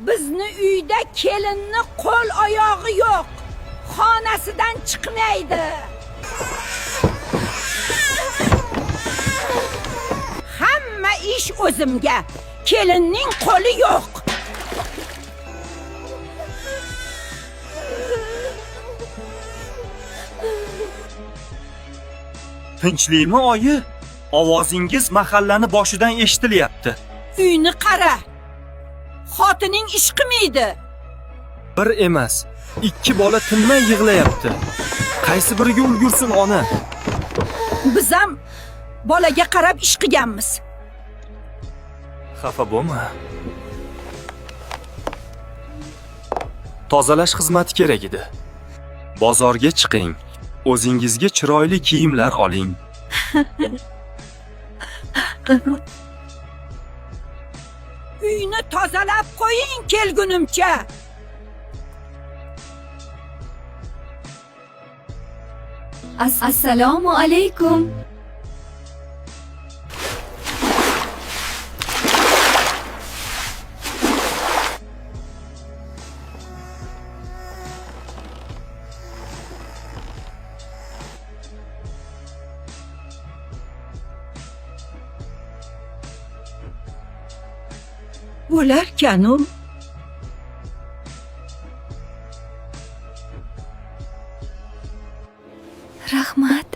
Bizni uyda kelinni qo'l oyog'i yo'q. Xonasidan chiqmaydi. Hamma ish o'zimga. Kelinning qo'li yo'q. Tinchlikmi, oyi? Ovozingiz mahallani boshidan eshitilyapti. Uyni qara. Xotining ish qilmaydi. Bir emas, ikki bola tinmay yig'layapti. Qaysi biriga ulgursin ona? Biz ham bolaga qarab ish qilganmiz. Xafa bo'lma. Tozalash xizmati kerak edi. Bozorga chiqing. O'zingizga chiroyli kiyimlar oling. Uyni tozalab qo'ying kelgunimcha. Assalomu alaykum. Bo'larkan-u. Rahmat.